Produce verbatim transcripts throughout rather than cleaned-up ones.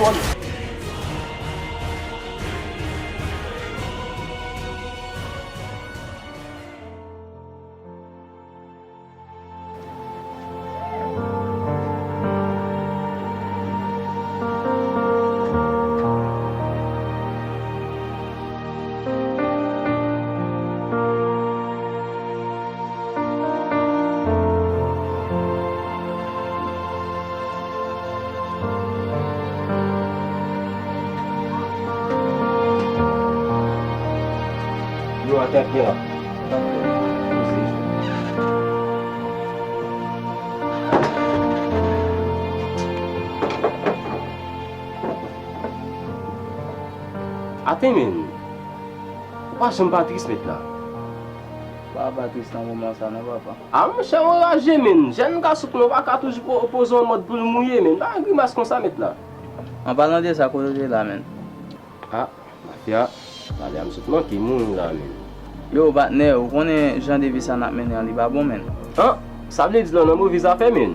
Pòl. Yo, atè byen la. Aten, men. Ou pa janm pa tris, mèt la. Pa, pa tris nan moman sa non, papa. A, monchè, ou anraje, men. Jèn gason, nou pa ka toujou po-, poze yon mòd pou l mouye, men. Pa grimas konsa, mèt la. An palan de sa, kote w te la, men? A, mafya, pale a m sot manke mouri la, men. Yo, patnè, ou konnen jan de vi sa n ap mennen an, li pa bon, men. An, sa vle di l nan move zafè, men.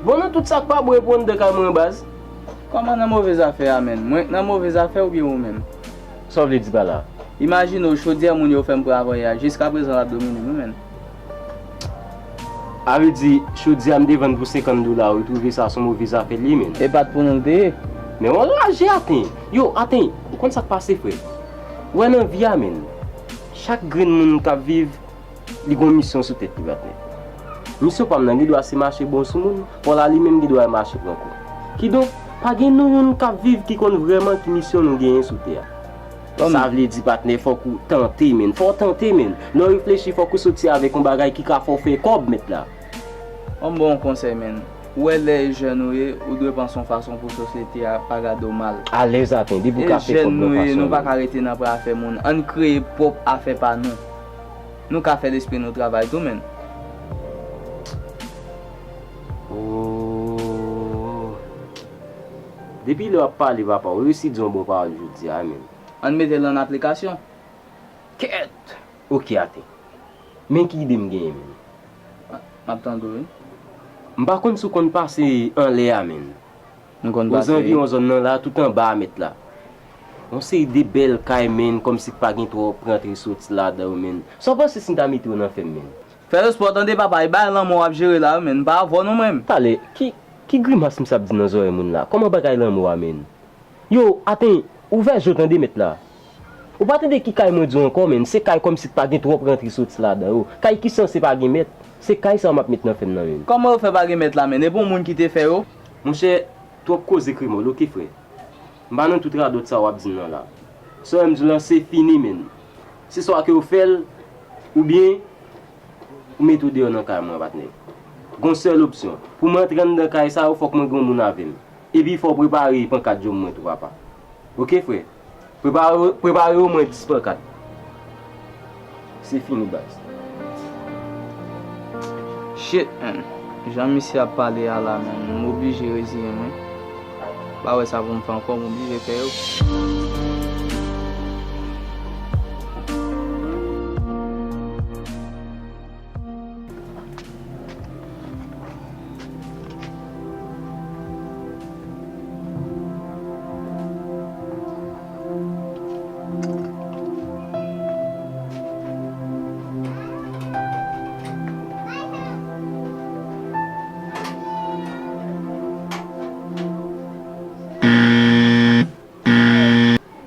Bon, nan tout sa k pa bon, e pou anndan kay mwen, baz. Kòman nan move zafè a, men? Mwen k nan move zafè oubyen ou menm? Sa w vle di pa la? Imajine w, chodyè moun yo fè m pran avanyè a, jiskaprezan l ap domine m wi, men. A vle di, chodyè a m te vann pou senkant dola, ou twouve sa se yon move zafè li ye, men. E pa t pou nou l te ye. Men w anraje, Aten. Yo, Aten, ou konn sa k pase, frè? Ou wè nan vi a, men, chak grenn moun k ap viv, li gon misyon sou tèt li, patnè. Misyon pa m nan gen dwa se mache bon sou moun, Pòl la li menm gen dwa mache pran kou. Kidonk, pa gen nou youn k ap viv ki konn vrèman ki misyon nou genyen sou tè a. Sa vle di, patnè, fòk ou tante, men. Fò w tante, men. Lè w reflechi, fòk ou soti avèk yon bagay ki ka fè w fè kòb, mèt la. Ban m ba w yon konsèy, men. Ou wè lè e jèn ou ye, ou dwe panse yon fason pou sosyete a pa gade w mal. Alèz, Aten, depi w ka fè kòb nan fason ou. E jèn nou ye, nou pa ka rete nan pran afè moun. Ann kreye pwòp afè pa nou. Nou ka fè lespri nou travay tou, men. Oh. Depi lè w ap pale, papa, ou resi di yon bon pawòl jodi a, men. Ann mete l an aplikasyon. Kèt! Oke, Aten. Men ki ide m genyen, men. M ap tande w, wi. M pa konn si w konn pase anlè a, men. M konn pase. Ozanviwon zòn nan la, tout anba a, mèt la. Yon seri de bèl kay, men, kòmsi k pa gen twòp rantre soti ladan yo, men. Sa w panse si m ta mete w nan fèm, men? Fè respè w tande, papa, e bagay lanmò w ap jere la, wi, men. M pa avè w non, mwen. Talè, ki, ki grimas misye ap di nan zòrèy moun la? Kòman bagay lanmò a, men? Yo, Aten, ouvè je w tande, mèt la. Ou pa tande ki kay mwen di w ankò, men, se kay kòmsi k pa gen twòp rantre soti ladan yo. Kay ki sanse pa gen mèt, se kay sa yo m ap met nan fèm nan, men. Kòman yo fè pa gen mèt la, men? E pou moun ki te fè yo? Monchè, twòp koze kremòl, oke, frè. M pa nan tout radòt sa w ap di m nan la. Sa w wè m di w lan, se fini, men. Se swa ke w fè l, oubyen ou mete w deyò nan kay mwen, patnè. Gon sèl opsyon. Pou m antre anndan kay sa yo, fòk mwen gen yon moun avè m. Epi fò w prepare pankat djòb mwen tou, papa. Oke, frè? Prepare, prepare omwen dis pankat. Se fini, baz. Shit, man. Jan misye ap pale a la, man, m oblije reziyen m, wi. Pa wè sa pou m fè ankò, m oblije fè yo.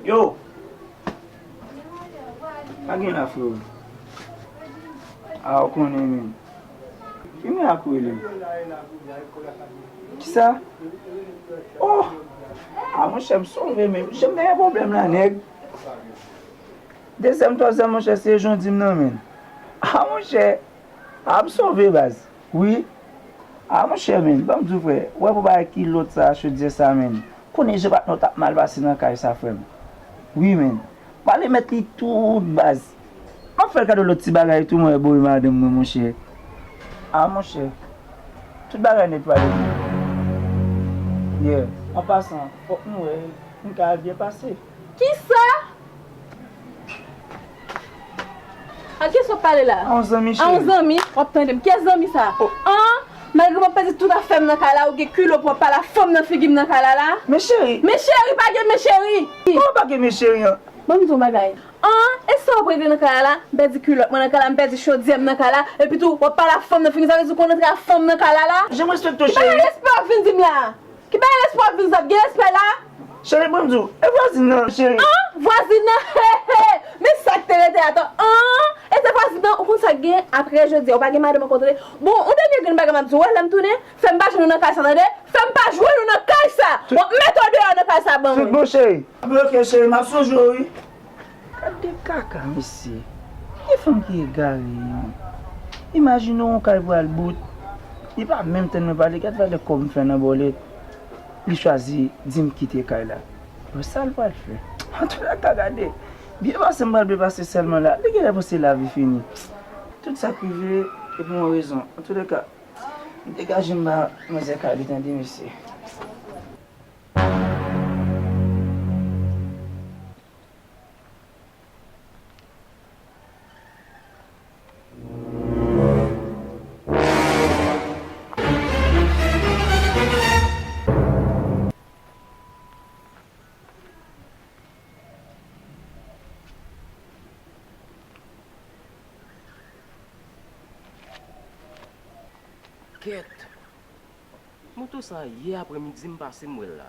Yo! Pa gen la, freo. A, ou konnen, men. Ki mirak ou rele m? Kisa? Oh! A, monchè, m sove, men. Monchè, m gen pwoblèm la, nèg. Dezyèm, twazyèm, monchè, se jan w di m nan, men. A, monchè. A, m sove, baz. Wi. A, monchè, men, ban m di w, frè. Ou wè pou bagay kilòt sa, chodyè sa, men. Konnen jan patnè w t ap mal pase nan kay sa, frè m. Wi, men. M ale mèt li tout, baz. M ap fè l kado lòt ti bagay tou, mwen, boy madanm mwen, monchè. A, monchè. Tout bagay nèt pale. Yeah. An pasan, fòk nou wè, nou ka al byen pase. Kisa? A kiyès w ap pale la? A yon zanmi, cheri. A yon zanmi? W ap tande m. Kiyès zanmi sa? Oh. An? Kòman pèdi tout afè m nan kay la, ou gen kilo pou w ap pale a fanm nan figi m nan kay la la? Men cheri. Men cheri, pa gen men cheri. Kòman pa gen men cheri an? Ban m di w yon bagay. An, e sa w ap regle nan kay la la? M pèdi kilòt mwen nan kay la, m pèdi chodyè m nan kay la, epi tou w ap pale a fanm nan figi m, sa vle di w konn antre a fanm nan kay la la? Jan m respekte w, cheri. Ki bagay respè w ap vin di m la? Ki bagay respè w ap vin di m? Gen respè la? Cheri, ban m di w, e vwazin nan, cheri. An, vwazin nan, he, he. Men sa k te rete atò. An, e se vwazin nan, ou konn sa k gen? Apre jodi a, ou pa gen madanm ankò tande. Bon, yon dènye grenn bagay m ap di w, wè, lè m tounen, fè m pa jwenn ou nan kay sa tande. Fè m pa jwenn ou nan kay sa. W ap mete w deyò nan kay sa ban mwen. Tout bon, cheri. Oke, cheri, m ap sonje w, wi. Gade kaka, mesye. Ki fanm ki egare, wi. Imajine w yon kay pral bout. Li pa menm tann mwen pale, gad valè kòb m fè nan bòlèt. Li chwazi di m kite kay la. Bon, sa l pral fè? Antoulèka, gade. Byen pase m pral byen pase sèlman la. Li genlè panse lavi fini. Tout sa k rive, e pou yon rezon. Antoulèka, degaje m ba manzè kay li tande, mesye. Kèt! Moto sa yè aprèmidi m pase m wè l la.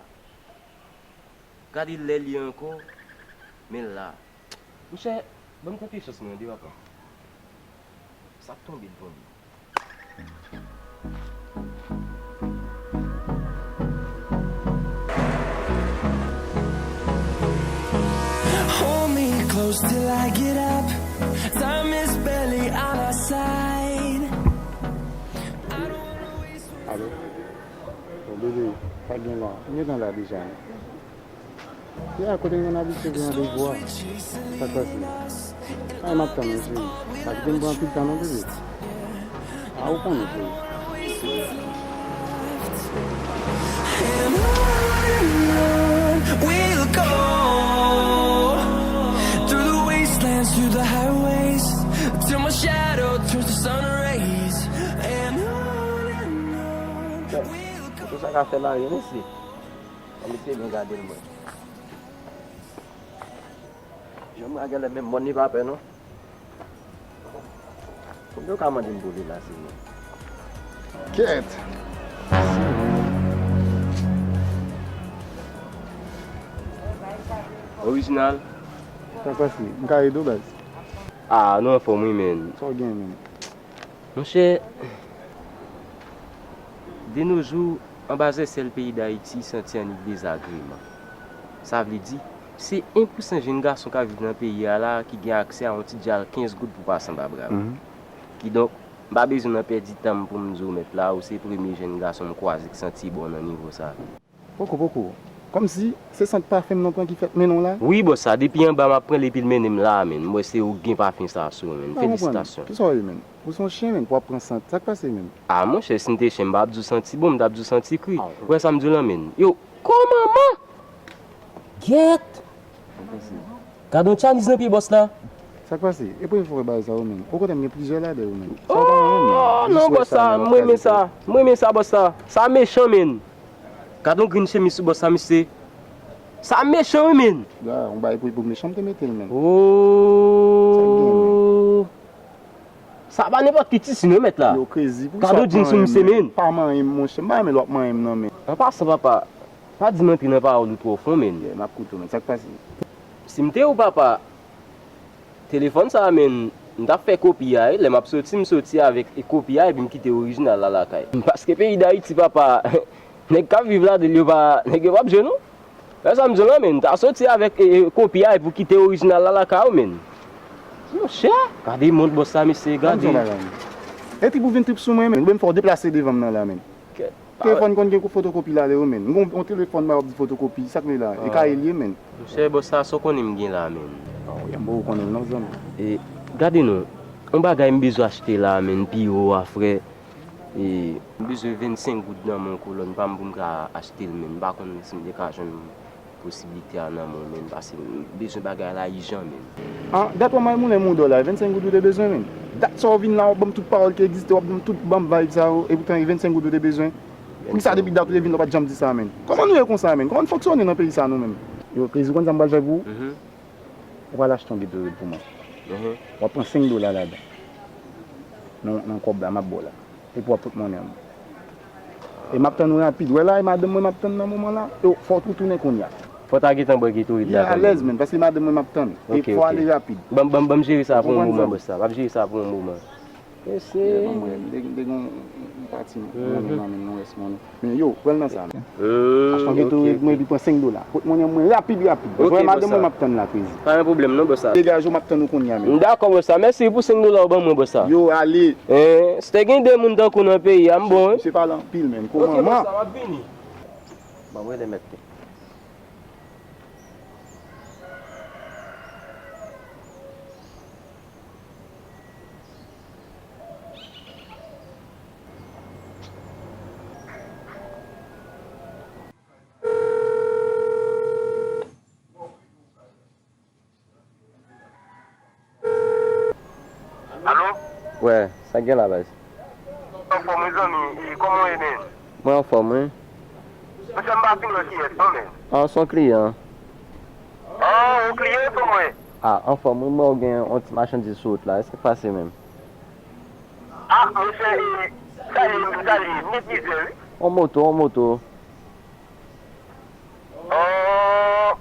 Gade lè l ye ankò, men l la. Monchè, ban m tante chans mwen tande papa. Sa ap tonbe devan m. Hold me close till I get up. Time is barely on our side. I don't wanna waste. Alo? Bon, bebe, sa k gen la? M gentan la deja. Ya, kote m konn abitye gen randevou a? Sa k pase? A, m ap tann ou, cheri. Pa kite m pran anpil tan non, bebe. A, ou konnen, cheri. And on and on we'll go, through the wastelands, through the highways, till my shadow turns to sun rays. And on and on we'll go. Bon, sa ka fè la, mesye. Ann eseye byen gade l mwen. Jan m wè a genlè menm mòn li pa pè non. Konbyen w ka mande m pou li la, Senyè? Kèt! Orijinal. Sa k pase? M ka ede w, baz? Ah, nou anfòm wi, menn. Sa w gen, menn? Monchè, de nos jours, anba zèsèl peyi Dayiti santi annik dezagreman. Sa vle di, se en pou san jenn gason k ap viv nan peyi a la ki gen aksè a yon ti djal kenz goud pou pase anba bra l. Mhm. Kidonk, m pa bezwen nan pèdi tan m pou m di w mèt la, ou se premye jenn gason m kwaze k santi bon nan nivo sa. Poko, poko. Kòmsi se sant pafen m nan pran ki fèt mennen w la? Wi, bòs, sa depi anba m ap pran l epi l mennen m la, menn. M wè se ou k gen pafen sa sou ou, menn. Felisitasyon. Kisa w ye, menn? Ou se yon chen, menn, pou w ap pran sant. Sa k pase, menn? Ah, monchè, si m te chen, m pa ap di w santi bon, m t ap di w santi kri. Ah, ou wè sa m di w lan, menn? Yo, kòman man? Gèt! Gade yon tchaliz nan pye bòs la. Sa k pase? E premye fwa w wè bagay sa yo, menn? Okontrè, m gen plizyè ladan yo, menn. Sa w pa renmen, menn. Oh, non, bòs sa, m renmen sa. M renmen sa, bòs sa. Sa mechan, menn. Gade yon grenn chemiz sou bòs sa, mesye. Sa mechan, wi, menn. Ya, yon bagay pou, pou mechan, m te mete l, menn. Oh. Sa k gen, menn? Sa pa nenpòt ki tisi non, mèt la. Yo krezi. Poukisa w ap manyen m, menn? Pa manyen m, monchè. M pa renmen lè w ap manyen m nan, menn. An pasan, papa, pa di m antre nan pawòl ou twò fon, menn. Yeah, m ap koute w, menn. Sa k pase? Si m te ou, papa, telefòn sa a, menn, m t ap fè kopi a, e lè m ap soti, m soti avèk kopi a, epi m kite orijinal la lakay. Paske peyi Dayiti, papa, nèg k ap viv ladan l yo pa, nèg yo p ap jwe, non. Wè sa m di w lan, menn. M ta soti avèk, e, e, kopi a epi w kite orijinal la lakay ou, menn. Monchè, gade mond bòs la, mesye, gade. Ban m di w yon bagay, menn. E trip ou vin trip sou mwen, menn. Ou menm fò w deplase devan m nan la, menn. Telefòn konn gen fotokopi ladan yo, menn. M gon yon telefòn m ap di fotokopi, sa k li la? E kaye l ye, menn. Monchè, bòs la, sa w konnen m gen la, menn. Oh, m poko konnen l non, zanmi. E, gade non. Yon bagay m bezwen achte la, menn, pi wo a, frè. E, m bezwen vennsenk goud nan men yon kolòn pa m pou m ka achte l, menn. M pa konn si m te ka jwenn posiblite a nan men w, menn, paske m bezwen bagay la ijan, menn. Ah, dat w al moulen moudò la, vennsenk goud ou te bezwen, menn? Dat sa w vin la, w ap ban m tout pawòl ki egziste, w ap ban m tout, ban m vibe sa yo, epoutan e vennsenk goud ou te bezwen. Poukisa depi dat ou te vin la, w pa t janm di sa, menn? Kòman nou ye konsa, menn? Kòman n fonksyone nan peyi sa, nou menm? Yo, Crazy, ou konn sa m pral fè pou ou? Ou pral achte yon Gatorade pou mwen. W ap pran senk dola ladan. Nan, nan kòb la, m ap ba w la. Epi w ap pot monnen an. E m ap tann ou rapid. Wè la, e madanm mwen m ap tann nan moman la. Yo, fò w tou tounen kounye a. Fò w ta gentan bwè Gatorade la kanmenm. Alèz, menn, paske madanm mwen m ap tann. E fò w ale rapid. Ban m, ban m, ban m jere sa pou yon moman, bòs la. M ap jere sa pou yon moman. Mesye. Ban m wè, m te, m te gen yon pati monnen nan men m, yon rès monnen. Men yo, pran nan sa, men. Achte yon Gatorade mwen epi pran senk dola. Pot monnen mwen rapid, rapid. Bòs, wè madanm mwen m ap tann la, Crazy. Pa gen pwoblèm non, bòs la. Degaje w, m ap tann ou kounye a, men. M dakò, bòs la. Mèsi pou senk dola ou ban mwen, bòs la. Yo, ale. Eh, si te gen de moun tankou nou nan peyi a, m bon, wi. Misye pale anpil, men. Kòman, man? Bòs la, m ap vini. Ban m rele mèt li. Alo? Wè, sa k gen la, baz? Anfòm, wi, zanmi. E, kòman w ye, men? Mwen anfòm, wi. Mesye, m pa fin wè kiyès, non, men. Ah, se yon kliyan. Ah, yon kliyan, kòman w ye? Ah, anfòm, wi, mwen gen yon ti machandiz sou wout la. Sa k pase menm? Ah, mesye, e, sa ye, sa ye, ni plizyè, wi. On moto, on moto. Oh,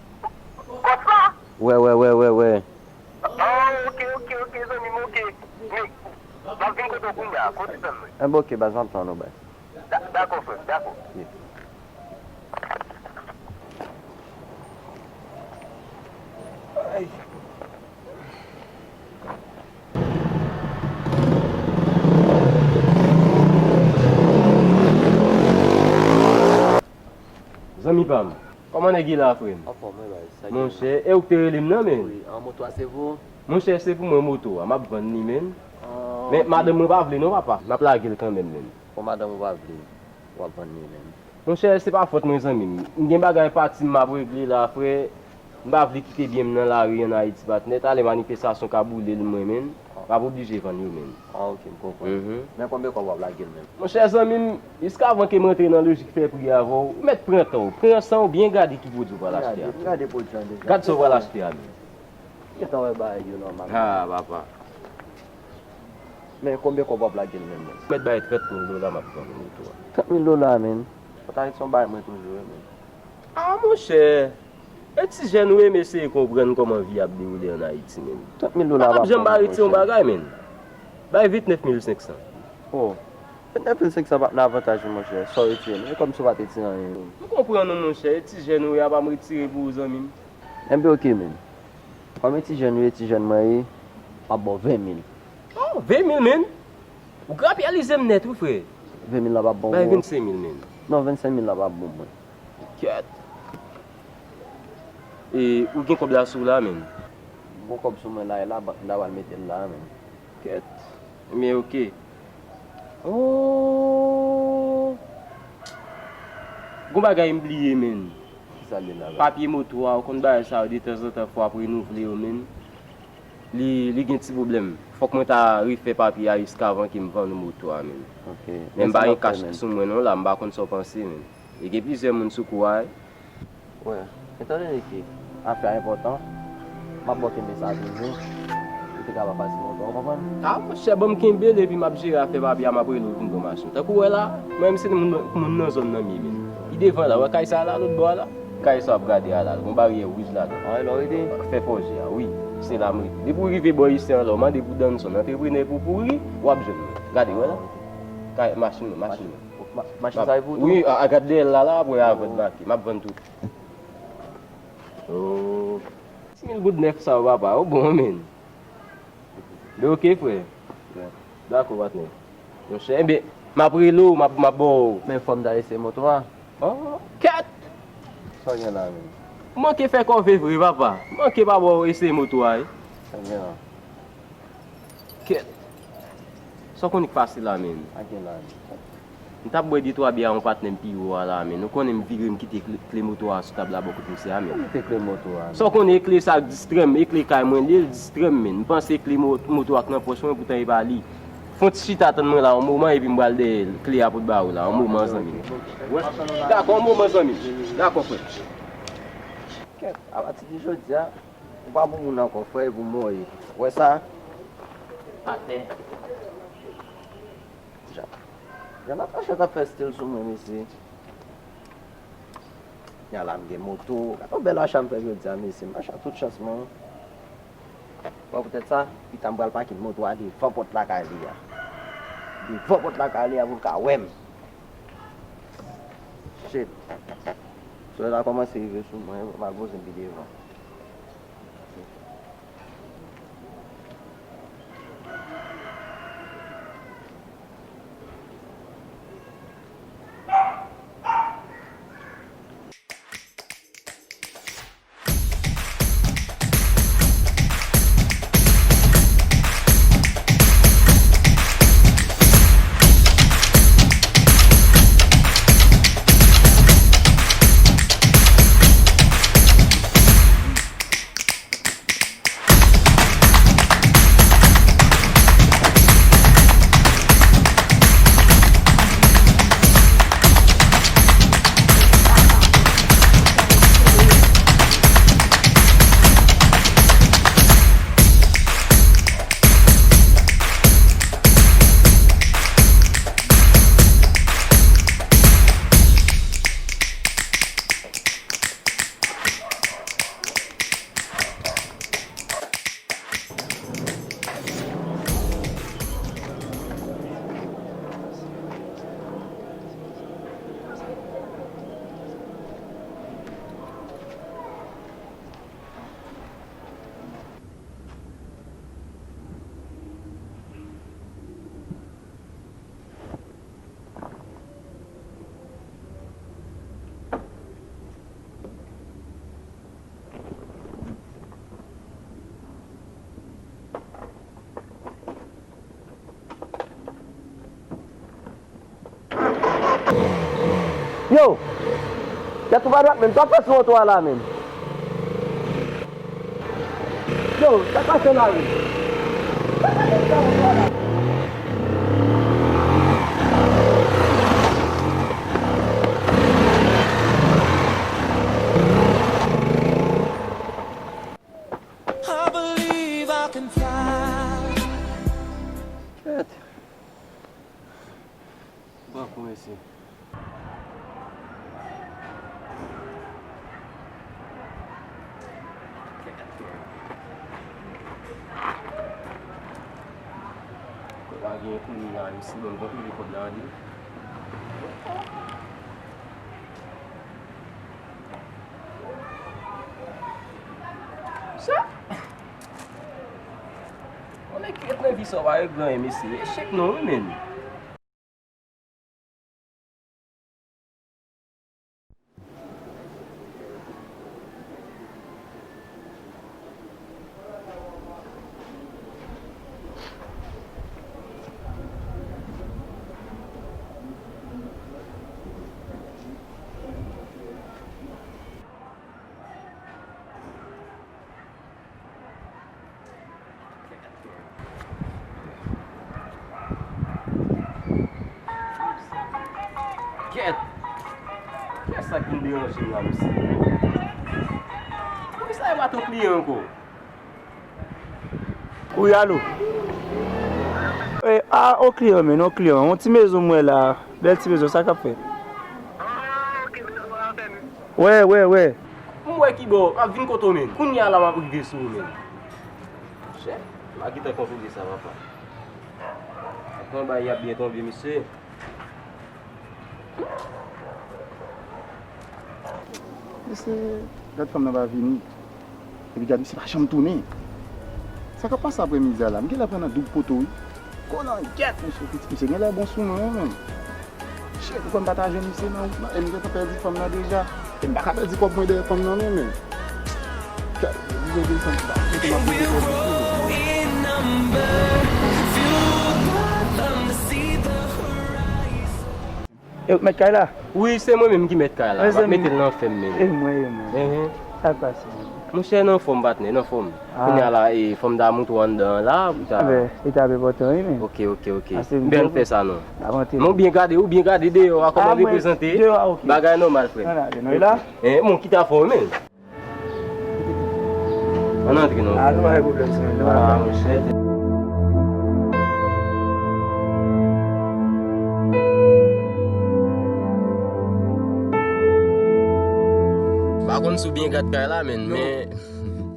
kòs la? Wè, wè, wè, wè, wè. Ah, ok, ok, ok, zanmi m, ok. Men, m ap vin kote w kounye a, kote tann mwen. Enben, ok, baz, m ap tann ou, baz. Da-, dakò, frè, dakò. Yeah. Zanmi pa m, kòman nèg ye la, frè m? Anfòm, wi, baz. Sa gen? Monchè, e ou k te rele m nan, men? Wi, an moto a se vou? Monchè, se pou mwen moto a, m ap vann li, men. Ah, men ok. Madanm mwen pa vle non, papa. M ap lage l kanmenm, men. Bon, madanm ou pa vle, w ap vann li, men. Monchè, se pa fòt mwen, zanmi m. M gen bagay pati m m ap regle la, frè. M pa vle kite byen m nan lari ann Ayiti, patnè. Talè manifestasyon ka boule l mwen, men. M ap oblije vann yo, men. Ah, ok, m konprann. Mhm. Men konbyen kòb w ap lage l menm? Monchè zanmi m, jiskavan ke m rantre nan lojik fè pri avè w, ou mèt pran tan w. Pran san w, byen gade ki pwodui w pral achte a. M gade, m gade pwodui an deja. Gad sa w pral achte a, men. Gentan wè bagay yo nòmal. Ha, papa. Men konbyen kòb w ap lage l menm, men? Ou mèt bay trant mil dola, m ap vann moto a. Trant mil dola, men? Fò ta ret se yon bagay mwen toujou, wi, men. Ah, monchè! E ti jèn ou renmen eseye konprann kòman vi ap dewoule ann Ayiti, men. Trant mil dola pa pap janm pa retire yon bagay, men. Bay vennèf mil senk san. Oh, vennèf mil senk san pa t nan avantaj ou, monchè. Sa w retire, men. E kòmsi w pa t retire anyen. M konprann ou, monchè. E ti jèn ou ye a, pa m retire pou ou, zanmi m. Enben, ok, men. Kòm e ti jèn ou ye, ti jèn mwen ye, m ap ba w ven mil. Oh, ven mil, men? Ou grapyalize m nèt, wi, frè. Ven mil la p ap bon pou ou? Bay vennsenk mil, men. Non, vennsenk mil la p ap bon pou mwen. Kèt. E ou gen kòb la sou w la, men? Gon kòb sou mwen la, e la bank m ta pral mete l la, men. Kèt. Men ok. Oh! Gon bagay m bliye, men. Kisa l ye la, la? Papye moto a, ou konn bagay sa yo, detanzantan fò w ap renouvle yo, men. Li, li gen ti pwoblèm. Fòk mwen ta refè papye a jiskavan ke m vann ou moto a, men. Ok. Men m pa gen kach sou mwen non la, m pa konn sa w panse, men. E gen plizyè moun sou kou a, wi. Wè, etandone ke afè a enpòtan, m ap ba w kenbe sa toujou. Ou te ka pa fasil lontan, ou konprann? Ah, monchè, ban m kenbe l epi m ap jere afè papye a, m ap rele w vin pran machin. Tankou w wè la, mwen menm se moun, moun nan zòn nan m ye, men. Pi devan la, wè kay sa a la, lòt bò a la? Kay sa w ap gade a la, gon baryè wouj ladan. Ah, e la w rete? Fè fòje a, wi. Se la m rete. Depi w rive bò isi an la, w mande pou Danson, antreprenè pou pouri, w ap jwenn mwen. Gade, wè la. Kay, machin mwen, machin mwen. Ma-, machin sa e pou ou tou? Wi, a, a, gad dèyè l la, la, apre a vann make. M ap vann tout. Oh. Dis mil goud nèf sa yo, papa, yo bon, men. Men ok, frè. Dakò, patnè. Monchè, enben, m ap rele w, m ap, m ap ba w. Men fò m ta eseye moto a. Oh, kèt! Sa w gen la, men? Ou manke fè kòve vre, papa. Manke pa ba w eseye moto a, wi. Sa w gen la? Kèt. Sa w konn ki pase la, men? Sa w gen la, men? M t ap bwè de twa byè a yon patnè m pi wo a la, men. Ou konnen m vire, m kite kle, kle moto a sou tab la bò kote misye a, men. Ou kite kle moto a, men. Sa w konnen, e kle sa distrè m, e kle kay mwen li ye, l distrè m, men. M panse kle mo-, moto a k nan pòch mwen, poutan e pa li. Fè yon ti chita, tann mwen la yon moman, epi m pral dèyè kle a pou t ba ou la, yon moman, zanmi m. Dakò, yon moman, zanmi m. Dakò, frè. Kèt, apati de jodi a, ou pa pou moun ankò, frè, e pou mò ye. Ou wè sa? Atè. Jan, jan Natacha t ap fè stil sou mwen, mesye. Kounya la, m gen moto. Gade yon bèl acha m fè jodi a, mesye. M acha tout chans mwen. Bon, poutèt sa, pita m pral pake moto a devan pòt lakay li a. Devan pòt lakay li a pou l ka wè m. Shit. Solèy la kòmanse rive sou mwen, m al poze m pi devan. Yo! Tèt ou pa dwat menm, sa w ap fè sou woto a la menm? Yo, sa k pase la menm? I believe I can fly. Kèt. Bravo, mesye. Kòb la gen kounye a, mesye, ban m kontwole kòb la, tande. Sa? Konnen ki et nan vi sa w pa regle anyen, mesye. Echèk non, wi, menn. Kèt! Kiyès sa k vin deranje m la, mesye? Poukisa yo pa t yon kliyan ankò? Wi, alo. E, a, yon kliyan, men, yon kliyan. Yon ti mezon m wè la. Bèl ti mezon, sa k ap fèt? Wè, wè, wè. M wè ki bò, m ap vin kote w, men. Kounye a la, m ap rive sou ou, men. Chè, m a gentan kontwole sa, papa. Konba y ap byen tonbe, mesye. Mesye, gad fanm nan pa vini. Epi gad misye pa janm tounen. Sa k ap pase aprèmidi a la? M genlè pran nan doub poto, wi. Kolangèt, mesye, pitit misye genlè bon sou mwen, wi, menm. Shit, ou kwè m pa ta jwenn misye nan wout lan? E m gentan pèdi fanm nan deja. E m pa ka pèdi kòb mwen dèyè fanm nan, non, men. Kèt, m vle desann, m pa kote m ap mete kòb misye. Growing number, fueled by them to see the horizon. E ou mèt kay la? Wi, se mwen menm ki mèt kay la. M ap mete l nan fè m menm. E mwen, e mwen. Sa k pase? Monchè, n anfòm, patnè, n anfòm. Kounye a la, e, fò m ta montre w anndan an la, pou ta. Li t ap enpòtan, wi, men. Ok, ok, ok. M byen fè sa, non. Men ou byen gade, ou byen gade deyò a, kòman l reprezante. Bagay nòmal, frè. E, bon, kite afè w, men. Ann antre non. Ah, nou pa gen pwoblèm, se menm. Ah, monchè. Pa konn si w byen gad kay la, men, men.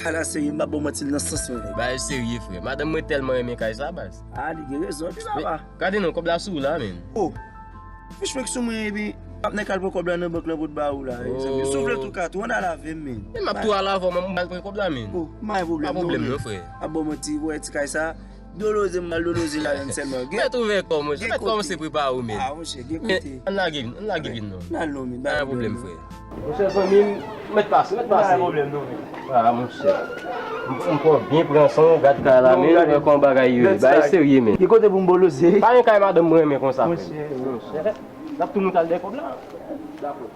Ala serye, m pa ba w manti, l nan sans mwen. Bagay serye, frè. Madanm mwen tèlman renmen kay sa, baz. Ah, li gen rezon, wi, papa. Gade non, kòb la sou ou la, men. Oh. Fich mwen k sou mwen, epi m ap nan kal pran kòb la nan bank lan pou t ba ou la, mezanmi. Si w vle tou ka tou, ann al avè m, men. Men m ap tou al avè w, men m pral pran kòb la, men. Oh, m pa gen pwoblèm non, frè. Pa pwoblèm non, frè. Ap ban manti, ou wè ti kay sa, doloze m al doloze ladann sèlman. Mèt ouvè kò, monchè. Mèt kòmanse prepare w, men. Ah, monchè, gen kote. Ann lage vin, ann lage vin non. N al non, men. Pa gen pwoblèm, frè. Monchè zanmi m, mèt pase, mèt pase. Pa gen pwoblèm non, men. Ah, monchè. M, m pran byen pran san w, gad kay la, men, wè kòman bagay yo ye. Bagay serye, men. Gen kote pou m boloze. Pa gen kay madanm mwen renmen konsa, frè. Monchè. N ap tou monte al dèyè kòb la. Dakò.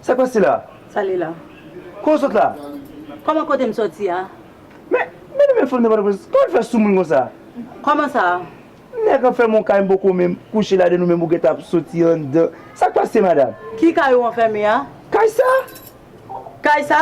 Sa k pase la? Sa li la? Kòman w sot la? Kòman kote m soti a? Men, men, men fanm nan pa t konn, kòman l fè sou moun konsa? Kòman sa? Nèg an fè m yon kay, m poko menm kouche ladann, ou menm ou gentan ap soti anndan. Sa k pase, madanm? Ki kay ou anfème a? Kay sa? Kay sa?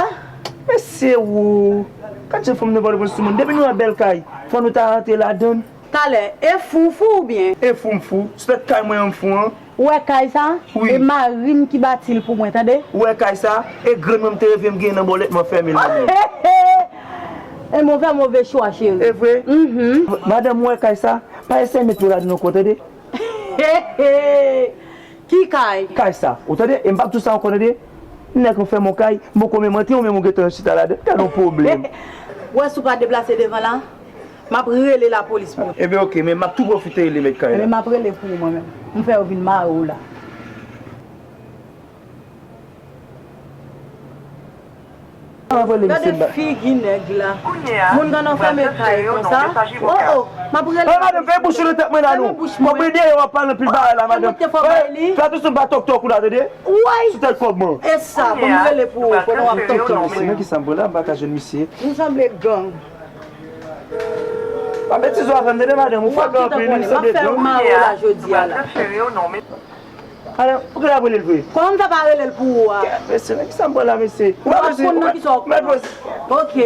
Mesye, wo! Gad jan fanm nan pa t konn sou moun. Depi nou wè bèl kay, fò nou ta rantre ladann. Talè, e fou w fou oubyen? E fou m fou. Se tèt kay mwen an m fou an. Ou wè kay sa? Wi. E mari m ki bati l pou mwen, tande? Ou wè kay sa? E grann mwen m te reve m gen nan bòlèt m anfème l nan men. E move, move chwa, cheri. E vre? Mhm. Madanm, ou wè kay sa? Pa eseye met pye w ladann ankò, tande? Ki kay? Kay sa. Ou tande? E m p ap di w sa ankò, tande? Nèg an fè m yon kay, m poko menm antre, ou menm ou gentan chita ladann. Gad yon pwoblèm. Ou wè si w pa deplase devan la, m ap rele lapolis pou ou. Ebyen, oke, men m ap tou pwofite rele mèt kay la. Ebyen, m ap rele pou ou mwen menm. M fè yo vin mare w la. Gade figi nèg la. Moun ka nan fèmen kay konsa. Oh, oh, m ap rele. Hey, madanm, fè bouch ou nan tèt mwen la, non. Fèmen bouch mwen. Konprann, dèyè w ap pale anpil bagay la, madanm. Fè atansyon pa tòk tòk ou la, tande? Woy! Sou tèt kòb mwen. E sa, ban m rele pou ou, pandan w ap tòk tòk. Mesye, nan ki sa m pran la, m pa ka jwenn misye. Nou sanble gang. Pa betize w avè m, tande, madanm, ou fò gen anpil, li sanble gang. M ap fè yo mare w la jodi a la. Alò, ou genlè ap rele l vre? Kòman m fè pa rele l pou ou a? Mesye, nan ki sa m pran la, mesye? Ou pa konn nan ki sa w pran. Ok.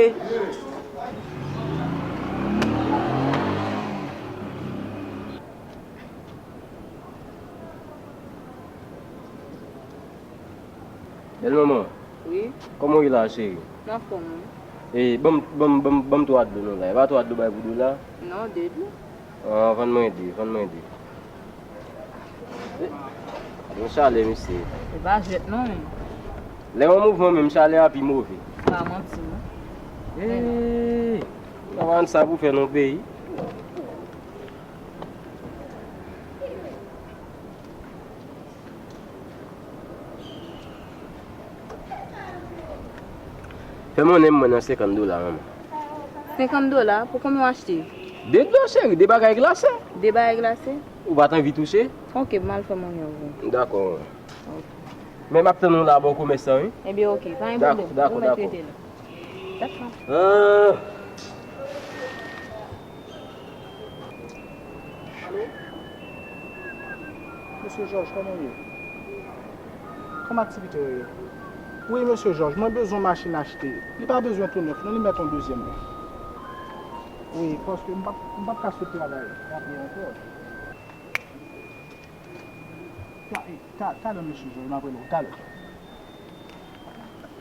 Bèl manman. Wi. Kòman w ye la, cheri? M anfòm, wi. E, ban m, ban m, ban m, ban m twa dlo non la. E pa twa dlo bay pou dlo la? Non, de dlo. Ah, vann mwen de, vann mwen de. E, gade yon chalè, mesye. E pa jwèt non, men. Lè yon mouvman menm, chalè a pi move. Pa manti, non. Eey, pa vann sa pou fè nan peyi. Ou pa vann sa pou fè nan peyi. Fè monnen mwen nan senkant dola, manman. Senkant dola? Pou konbyen w achte? De dlo, cheri, de bagay glase. De bagay glase? Ou pa t anvi touche? Ok, m al fè monnen pou ou. Dakò. Ok. Men m ap tann ou la bò komèsan, wi. Ebyen, ok, pa gen pwoblèm. Dakò, dakò. Ou mèt rete la. Dakò. Ah. Alo? Mesye Jòj, kòman w ye? Kòman aktivite yo ye? Wi, mesye Jòj, mwen bezwen yon machin achte. Li pa bezwen tou nèf, non, li mèt yon dezyèm men. Wi, paske m p ap, m p ap ka sot travay rapidan ankò. Ta-, e, ta-, talè, mesye Jòj, m ap rele w talè.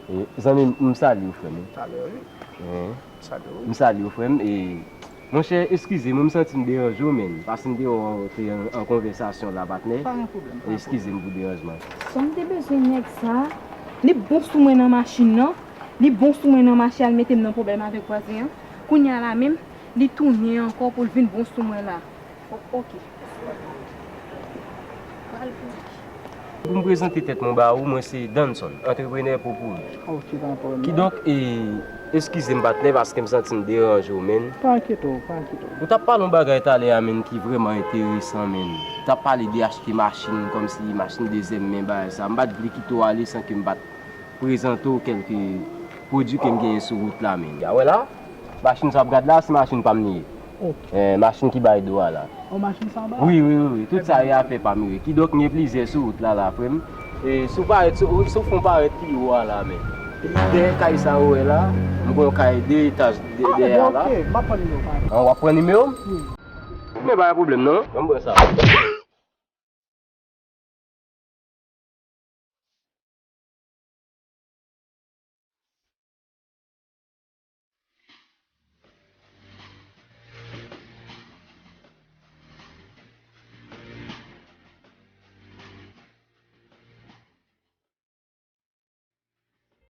E, zanmi m, m salye w, frè m. Talè, wi. Wi. M salye w. M salye w, frè m. E, monchè, eskize m, wi, m santi m deranje w, menn. Paske m te wè w te an, an konvèsasyon la, patnè. Pa gen pwoblèm, pa gen pwoblèm. Eskize m pou deranjman. Sa m te bezwen nèg sa, li bon sou mwen nan machin nan, li bon sou mwen nan mache al mete m nan pwoblèm avèk vwazen an. Kounye a la menm, li tounen ankò pou l vin bon sou mwen la. O-, ok. Pral pou li. Pou m prezante tèt mwen ba ou, mwen se Danson, antreprenè pwopri. Ok, pa gen pwoblèm. Kidonk, e, eskize m, patnè, paske m santi m deranje w, menn. Pa enkyete w, pa enkyete w. Ou t ap pale yon bagay talè a, menn, ki vrèman enteresan, menn. Ou t ap pale de achte machin, kòmsi machin dezyèm men, bagay sa. M pa t vle kite w ale san ke m pa t prezante w kèlke pwodui ke m genyen sou wout la, menn. Ya wè la, machin sa w ap gad la, se machin pa m li ye. Ok. Eh, machin ki bay do a la. Oh, machin sa w bay? Wi, wi, wi, wi. Tout sa e afè pa m yo ye. Kidonk, m gen plizyè sou wout la, la, frè m. E si w parèt, si w, si w fè w parèt pi wo a la, menn. Epi dèyè kay sa ou wè la, m gen yon kay de etaj de-, dèyè a la. Ah, ok, m ap pran nimewo w, pa. Ah, w ap pran nimewo m? Wi. Men pa gen pwoblèm, non. Ban m pran sa.